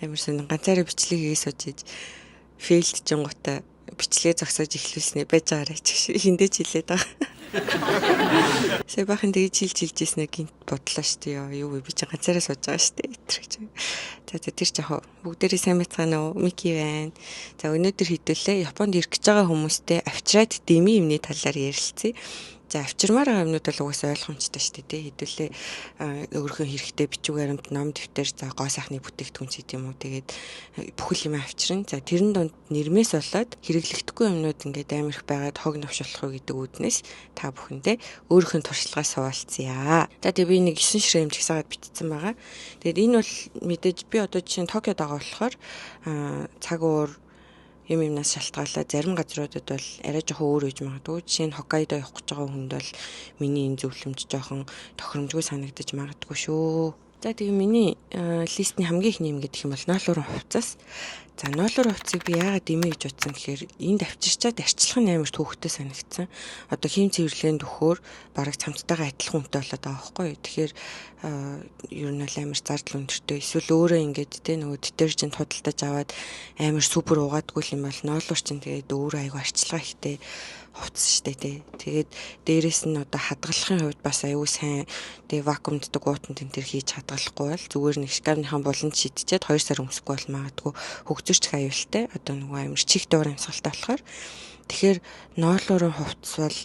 Амар сонин ганцаараа бичлэг хийгээ сууж иж failed жингуудаа бичлэгээ зогсоож эхлүүлснээ байж байгаарай ч хиндэж хилээд байгаа. Сая бахан тэгж хилж хилжсэнээ гинт бодлоо шүү дээ. Юу вэ, би чи ганцаараа сууж байгаа шүү дээ. Тэр гэж. За за, тэр ч яг бүгдээрээ сайн байцгаана уу? Мики байна. За, өнөөдөр хэдүүлээ Японд ирэх гэж байгаа хүмүүстэй авчираад дэмий юмны талаар ярилцъя. За, авчирмаар байгаа юмнууд бол угаасаа ойлгомжтой шүү дээ, тий. Хэдүүлээ өөрийнхөө хэрэгтэй бичиг баримт, ном дэвтэр, за гоо сайхны бүтээгдэхүүн ч гэдэм үү. Тэгээд бүхэл юм авчирна. За, тэрэн дунд нэрмээс болоод хэрэглэгдэхгүй юмнууд ингээд амар их байгаад хог новш болох уу гэдэг үүднээс та бүхэндээ өөрийнх нь туршлагаас хуваалцъя. За, тэгээ би нэг 9 ширэм жагсаагаад бичсэн байгаа. Тэгээд энэ бол мэдээж би одоо жишээ нь Токиод байгаа болохоор цаг уур юм юмнаас шалтгаалаад зарим газруудад бол арай жоохон өөр байж магадгүй. Жишээ нь Хоккайдо явах гэж байгаа хүнд бол миний энэ зөвлөмж жоохон тохиромжгүй санагдаж магадгүй шүү. За, тэгээ миний list ний хамгийн ихний юм гэдэг юм бол ноолуурын хувцас. За, ноолуурын хувцсыг би яагаад дэмий гэж бодсон гэхээр энд авчирчаад арчлах нь амар төвөгтэй санагдсан. Одоо хийм цэвэрлэгийн дөхөөр бараг цамцтайгаа адилхан үнэтэй болоод байгаа байхгүй юу. Тэгэхээр ер нь бол амар зардал өндөртэй. Эсвэл өөрөө ингээд те нөгөө detergent худалдаж аваад амар супер угаадгүй юм бол ноолуур чинь тэгээд өөрөө айгу арчилгаа ихтэй хувцас штэ тий. Тэгээд дээрэс нь одоо хадгалахын хувьд бас аюу сайн, тэгээ вакуумддаг уутанд энэ төр хийж хадгалахгүй бол зүгээр нэг шкафныхаа буланд шидчихэд 2 сар өмсөхгүй бол магадгүй хөгзөрч аюултай. Одоо нөгөө амар чих дуур амьсгалтай болохоор, тэгэхээр ноолуурын хувцас бол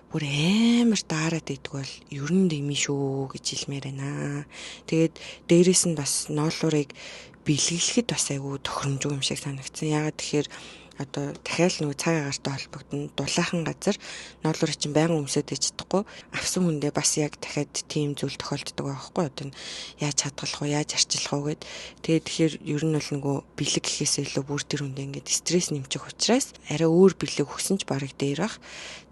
бүр амар daarад идэг бол ер нь дэмий шүү гэж хэлмээр байна. Тэгээд дээрэс нь бас ноолуурыг бэлгэлэхэд бас айгүй тохиромжгүй юм шиг санагдсан. Яагаад тэгэхээр одоо дахиад нөгөө цаг агаартай холбогдоно. Дулаахан газар ноолуур чинь байнга өмсөд иж чадахгүй. Авсан хүндээ бас яг дахиад тийм зүйл тохиолддог байхгүй. Одоо яаж хадгалах уу, яаж арчилах уу гэд. Тэгээд тэгэхээр ер нь бол нөгөө бэлэг гэхээс илүү бүр тэр хүндээ ингээд стресс нэмчих учраас арай өөр бэлэг өгсөн ч бараг дээр бах.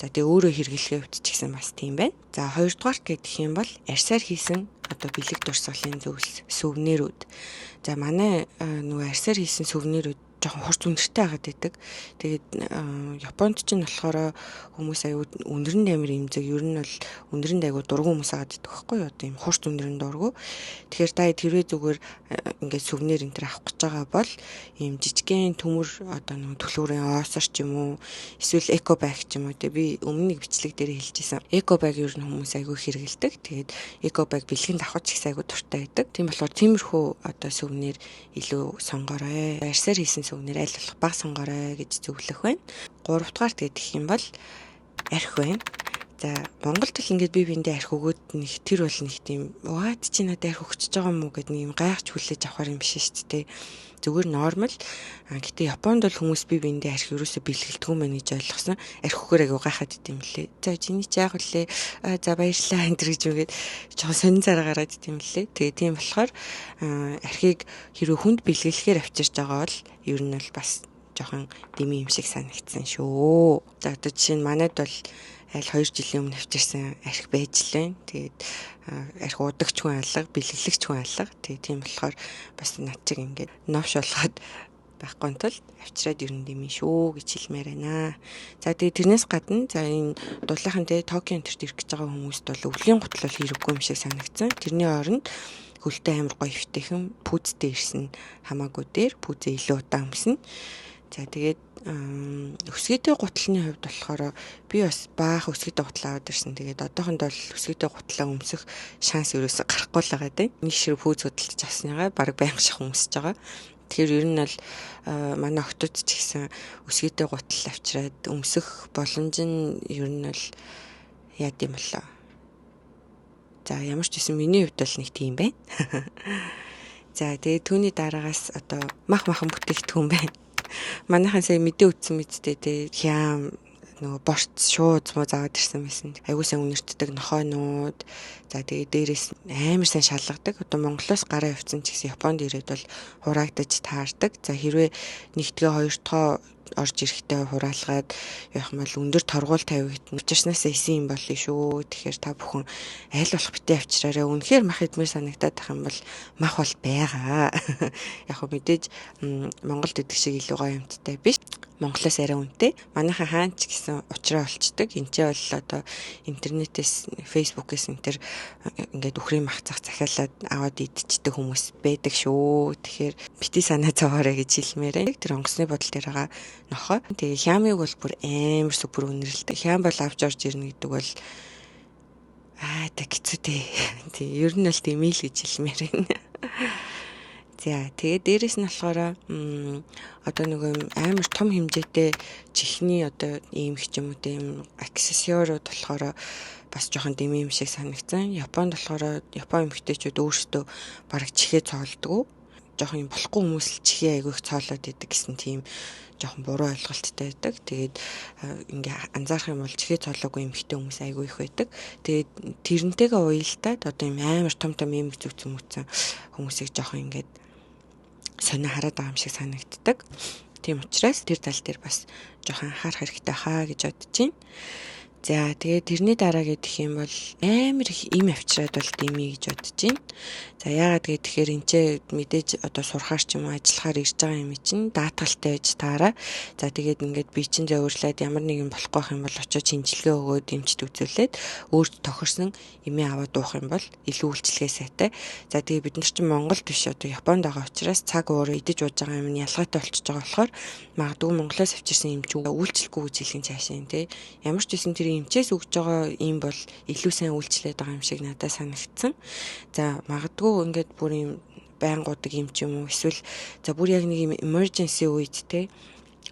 За, тэгээ өөрөө хэрэглэхээ хувьд ч гэсэн бас тийм байна. За, хоёрдугаарт гэх юм бол арьсаар хийсэн одоо бэлэг дурсгалын зүйлс, сувенирүүд. За, манай нөгөө арьсаар хийсэн сувенирүүд жоохон хурц өндөртэй хагаад байдаг. Тэгээд Японд ч нь болохоор хүмүүс аюу өндрөнд амар эмзэг, ер нь бол өндрөнд аюу дургу хүмүүс хагаад байдаг байхгүй юу? Одоо ийм хурц өндрөнд дургу. Тэгэхээр та тэрвээ зүгээр ингээд сувенир энэ төр авах гэж байгаа бол ийм жижигхэн төмөр одоо нэг төлөөрийн оосор ч юм уу, эсвэл eco bag ч юм уу те, би өмнө нэг бичлэг дээр хэлжсэн. Eco bag ер нь хүмүүс аягүй хэрэгэлдэг. Тэгээд eco bag бэлгэнд авах ч их аягүй дуртай байдаг. Тийм болохоор тиймэрхүү одоо сувенир илүү сонгоорой. Арьсаар хийсэн сувенир аль болох бага сонгоорой гэж зөвлөх байна. Гуравдугаарт гэх юм бол архи байна. За, Монголд л ингээд бие биендээ архи өгөөд нэг тэр бол нэг тийм "What, чи надад архи өгчөж байгаа юм уу?" гэд нэг юм гайхаж хүлээж авахар юм биш шүү дээ. Зүгээр normal. А гэтээ Японд бол хүмүүс бие биендээ архи ерөөсө бэлгэлдэггүй юм байна гэж ойлгосон. Архи өгөхөөр айгу гайхаад идэм лээ. "За, чиний чи яах вүлээ? За, баярлалаа" энэ гэж үгээд жоохон сонин зараа гараад идэм лээ. Тэгээ тийм болохоор архийг хэрвээ хүнд бэлгэлэхээр авчирч байгаа бол ер нь бол бас жоохон дэмий юм шиг санагдсан шүү. За, одоо жишээ нь манайд бол аль 2 жилийн өмнө авчирсан архи байж лээ. Тэгээд архи удагч хүн алга, бэлгэлэгч хүн алга. Тэгээд тийм болохоор бас над чиг ингээд новш болгоод байхгүй тул авчираад ер нь дэмий шүү гэж хэлмээр байна. За, тэгээд тэрнээс гадна, за, энэ дулаахан те Токио энтерт ирэх гэж байгаа хүмүүст бол өвлийн гутал бол хэрэггүй юм шиг санагдсан. Тэрний оронд хөлтэй амар гоё эвтэйхэн пүүзтэй ирсэн хамаагүй дээр, пүүзээ илүү удаан өмснө. За, тэгээд өсгийтэй гутлын хувьд болохоор би бас баах өсгийтэй гутал аваад ирсэн. Тэгээд одоохондоо л өсгийтэй гутлаа өмсөх шанс ерөөсө гарахгүй л байгаа дээ. Нэг шир пүүз хөдөлж авсныгаа баг байнга шах өмсөж байгаа. Тэгэхээр ер нь бол манай охтууд ч гэсэн өсгийтэй гутал авчираад өмсөх боломж нь ер нь бол яад юм болоо. За, ямар ч гэсэн миний хувьд бол нэг тийм байна. За, тэгээд түүний дараагаас одоо мах махан бүтээгдэхүүн байна. Манайхан сая мэдээ үтсэн мэдтэй те, хям нөгөө борц шууд муу заагаад ирсэн байсан. Айгуу сайн үнэртдэг нохойнууд. За, тэгээ дээрээс амар сайн шалгадаг. Одоо Монголоос гараа явцсан ч гэсэн Японд ирээд бол хураагдаж таардаг. За, хэрвээ нэгдгээ хоёр дахь орж ирэхдээ хураалгаад явах юм бол өндөр торгуул тавигдана. Учирснаасаа исэн юм болно шүү. Тэгэхээр та бүхэн аль болох битээ авчираарай. Үнэхээр мах идмээр санагдаад байх юм бол мах бол байгаа. Яг хөө мэдээж Монголд идэх шиг илүү гоё юмттай биш. Монголоос арай үнэтэй. Манайхан хаан ч гэсэн учраа олцдог. Энд ч бол одоо интернетээс, фэйсбүүкээс энэ төр ингээд үхрийн мах цах захиалаад аваад идчихдэг хүмүүс байдаг шүү. Тэгэхээр бити санаа зовоорой гэж хэлмээр байна. Тэр онгоцны бодол дээр байгаа нохой. Тэгээ хямыг бол бүр амар супер үнэрлэдэг. Хям бол авч орж ирнэ гэдэг бол та хэцүү дээ. Тэг ер нь бол тийм л гэж хэлмээр байна. За тэгээ дээрэс нь болохоор одоо нөгөө амар том хэмжээтэй чихний одоо ийм их ч юм уу тийм аксессуарууд болохоор бас жоохон дэмий юм шиг санагдсан. Японд болохоор Япон эмэгтэйчүүд өөрсдөө бараг чихээ цоолдог. Жоохон юм болохгүй хүмүүс л чихээ айгүй их цоолоод идэг гэсэн тийм жоохон буруу ойлголттой байдаг. Тэгээд ингээ анзаарах юм бол чихээ цоолоогүй эмэгтэй хүмүүс айгүй их байдаг. Тэгээд тэрнтэйгээ уялдаад одоо юм амар том том эмэг зүгцэн мүцэн хүмүүсийг жоохон ингээд сонио хараад байгаа юм шиг санагддаг. Тийм учраас тэр тал дээр бас жоохон анхаарах хэрэгтэй хаа гэж бодож байна. За тэгээд тэрний дараа гэдэг юм бол амар их им авчираад бол дэмий гэж бодож байна. За яагаад гэхээр энэ ч мэдээж одоо сурахаар ч юм уу ажиллахаар ирж байгаа юм чинь даатгалтай байж таараа. За тэгээд ингээд би чинь зөөвөрлээд ямар нэгэн болохгүй байх юм бол очиж шинжилгээ өгөөд эмчт үзүүлээд өөрт тохирсон эмээ аваад уух юм бол илүү үйлчилгээ сайтай. За тэгээд бид нар чинь Монголд биш одоо Японд байгаа учраас цаг уур идэж ууж байгаа юм нь ялгаатай болчихж байгаа болохоор магадгүй Монголоос авчирсан эмч үйлчлэхгүй гэж хэлэх нь цаашаа юм те. Ямар ч байсан тэр эмчээс өгж байгаа юм бол илүү сайн үйлчлээд байгаа юм шиг надад санагдсан. За магадгүй ингээд бүр юм байнгуудаг юм ч юм уу эсвэл за бүр яг нэг юм emergency үед те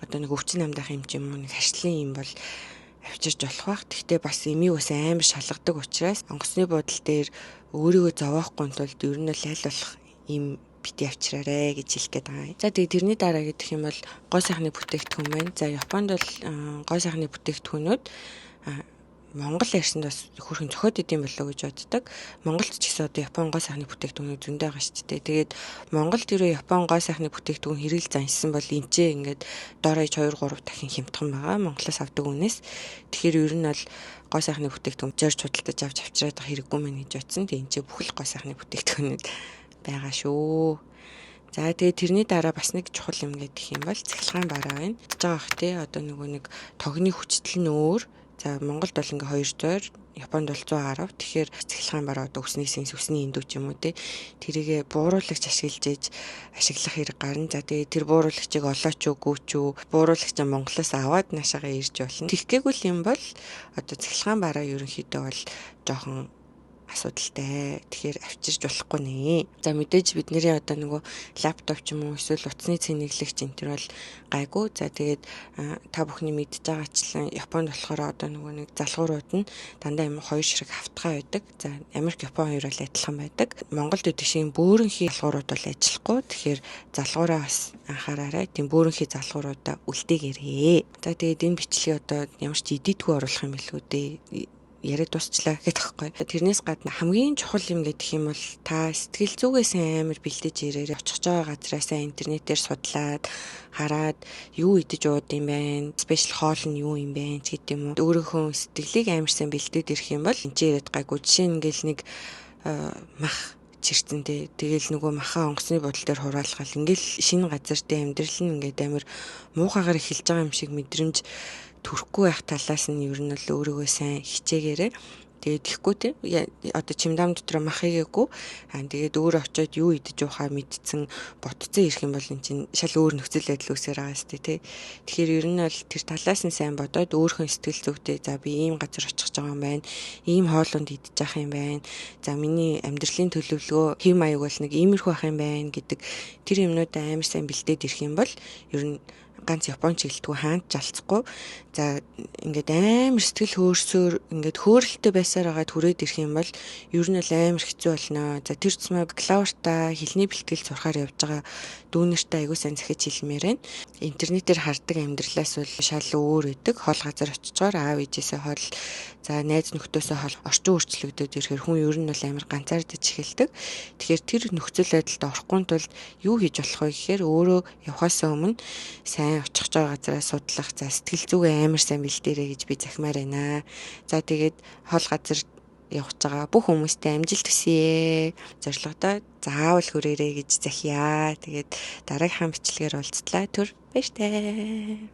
одоо нэг өвчин намдах юм ч юм уу нэг харшлын юм бол авчирч болох бах. Тэгтээ бас эмийг бас амар шалгадаг учраас онгоцны буудал дээр өөрийгөө зовоохгүй тулд ер нь л аль болох им бити авчираарэ гэж хэлэх гээд байгаа. За тэгээ тэрний дараа гэдэг юм бол гоо сайхны бүтээгдэхүүн байна. За Японд бол гоо сайхны бүтээгдэхүүнүүд Монгол ярьсанд бас хөрхэн зохиод идэм болоо гэж боддог. Монголд ч гэсэн одоо Япон гоо сайхны бүтээгдэхүүнүүд зөндөө байгаа шүү дээ. Тэгээд Монголд тэрөө Япон гоо сайхны бүтээгдэхүүн хэрэгэл заншсан бол энэ ч ингээд дор хаяж 2 3 дахин хямдхан байгаа. Монголоос авдаг үнээс. Тэгэхээр ер нь бол гоо сайхны бүтээгдэхүүн зорж худалдаж авч авчираад байгаа хэрэггүй мэн гэж бодсон. Тэгээд энэ ч бүхэл гоо сайхны бүтээгдэхүүнүүд байгаа шүү. За тэгээ тэрний дараа бас нэг чухал юм гэдэг юм бол цахилгаан бараа байна. Тэгж байгаа бах тий одоо нөгөө нэг тогны хүчтэл нь өөр. За Монголд бол ингээ 200, Японд бол 110. Тэгэхээр цахилгаан бараа одоо үсний сэнс, үсний эндүү ч юм уу те. Тэрийгэ бууруулагч ашиглаж ээж ашиглах хэрэг гарна. За тэгээ тэр бууруулагчийг олооч үгүй ч үү, бууруулагч нь Монголоос аваад наашаага ирж болно. Тэгэхгээгүй юм бол одоо цахилгаан бараа ерөнхийдөө бол жоохон асуудалтай. Тэгэхээр авчирч болохгүй нэ. За мэдээж бидний одоо нөгөө лаптоп ч юм уу эсвэл утасны цэнэглэгч энэ төр бол гайгүй. За тэгээд та бүхний мэдж байгаачлан Японд болохоор одоо нөгөө нэг залгуурууд нь дандаа юм хоёр ширхэг хавтгай байдаг. За Америк, Япон хоёр бол адилхан байдаг. Монголд гэдэг шиг бөөрөнхий залгуурууд бол ажиллахгүй. Тэгэхээр залгуураа бас анхаараарай. Тийм бөөрөнхий залгууруудаа үлдээгээрэй. За тэгээд энэ бичлэгийг одоо ямар ч эдитгүй оруулах юм билүү дээ. Яриад дуусчлаа гэдэг байхгүй. Тэрнээс гадна хамгийн чухал юм гэдэг юм бол та сэтгэл зүгээс амар бэлдэж ирээрэй. Очих байгаа газраасаа интернетээр судлаад хараад юу идэж ууд юм бэ? Special хоол нь юу юм бэ ч гэдэг юм уу. Өөрийнхөө сэтгэлийг амар сайн бэлдээд ирэх юм бол энэ ч яриад гайгүй. Жишээ нь ингээл нэг мах чирцэн те. Тэгэл нөгөө маха онгоцны бодол дээр хураалгаал ингээл шинэ газар те амьдрал нь ингээд амар муухайгаар эхэлж байгаа юм шиг мэдрэмж төрөхгүй байх талаас нь ер нь л өөрийгөө сайн хичээгээрэй. Тэгээд тэгэхгүй те одоо чимдам дотор мах хийгээгүй. Аа тэгээд өөрөө очиод юу идэж уухаа мэдсэн ботцсон ирэх юм бол эн чинь шал өөр нөхцөл байдал үүсээр байгаа сте те. Тэгэхээр ер нь бол тэр талаас нь сайн бодоод өөрийнхөө сэтгэл зүгтээ за би ийм газар очих гэж байгаа юм байна. Ийм хоолунд идэж явах юм байна. За миний амьдралын төлөвлөгөө хэв маяг бол нэг иймэрхүү байх юм байна гэдэг тэр юмнуудаа амар сайн бэлдээд ирэх юм бол ер нь ганц Япон чиглэлтгүй хаант жалцахгүй. За ингээд амар сэтгэл хөөрсөөр ингээд хөөрөлтөй байсаар байгаад хүрээд ирэх юм бол ер нь л амар хэцүү болно. За тэр тусмаа бакалавртаа хэлний бэлтгэл сурахаар явж байгаа дүүнертэй аягүй сайн захиж хэлмээр байна. Интернетээр хардаг амьдралаас бол шал өөр байдаг. Хол газар очичоор аав ээжээсээ хол, за найз нөхдөөсөө хол орчин өөрчлөгдөд ирэхээр хүн ер нь бол амар ганцаардаж эхэлдэг. Тэгэхээр тэр нөхцөл байдалд орохгүй тулд юу хийж болох вэ гэхээр өөрөө явхаасаа өмнө сайн очих байгаа газараа судлах, за сэтгэл зүгээ амар сайн бэлдээрэй гэж би захимаар байна. За тэгээд хол газар явж байгаа бүх хүмүүстээ амжилт хүсье. Зорилгодоо заавал хүрээрэй гэж захиа. Тэгээд дараагийнхаа бичлэгээр уулзтлаа. Түр баяртай.